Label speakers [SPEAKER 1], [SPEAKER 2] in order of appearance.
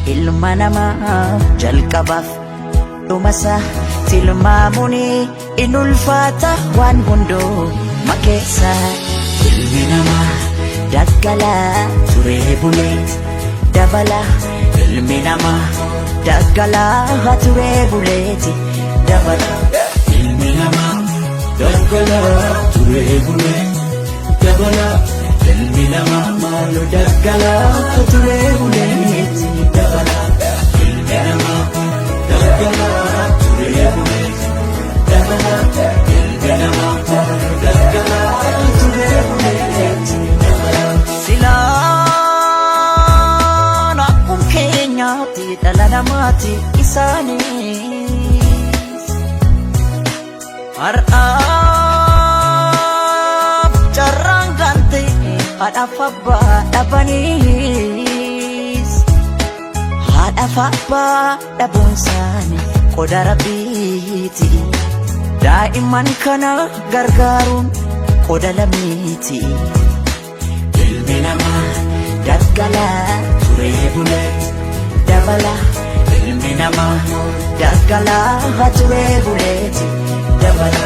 [SPEAKER 1] Ilma namaa jalqabaaf dhumasaa tilmaamuun in ulfaata waan hunduma keessa. Ilmi namaa daggalaa turee bulee dabala. Ilmi namaa daggalaa turee buleeti dabala.
[SPEAKER 2] Ilmi namaa daggalaa turee bulee dabala. Ilmi namaa maaloo daggalaa turee buleeti dabala. Ilmi namaa daggalaa turee bulee dabala. Ilmi namaa maaloo daggalaa turee buleeti dabala.
[SPEAKER 1] Silaan akkum keenyaatti dhala namaati isaanis. Har'aaf carraan gante haadhaaf abbaa dhabaniis. Haadhaaf abbaa dhabuun isaanii qoda Rabbiiti. Daa'imman kana gargaaruun qoda lammiiti. Ilmi namaa daggalaa turee bulee dabala. Ilmi namaa daggalaa turee buleeti dabala.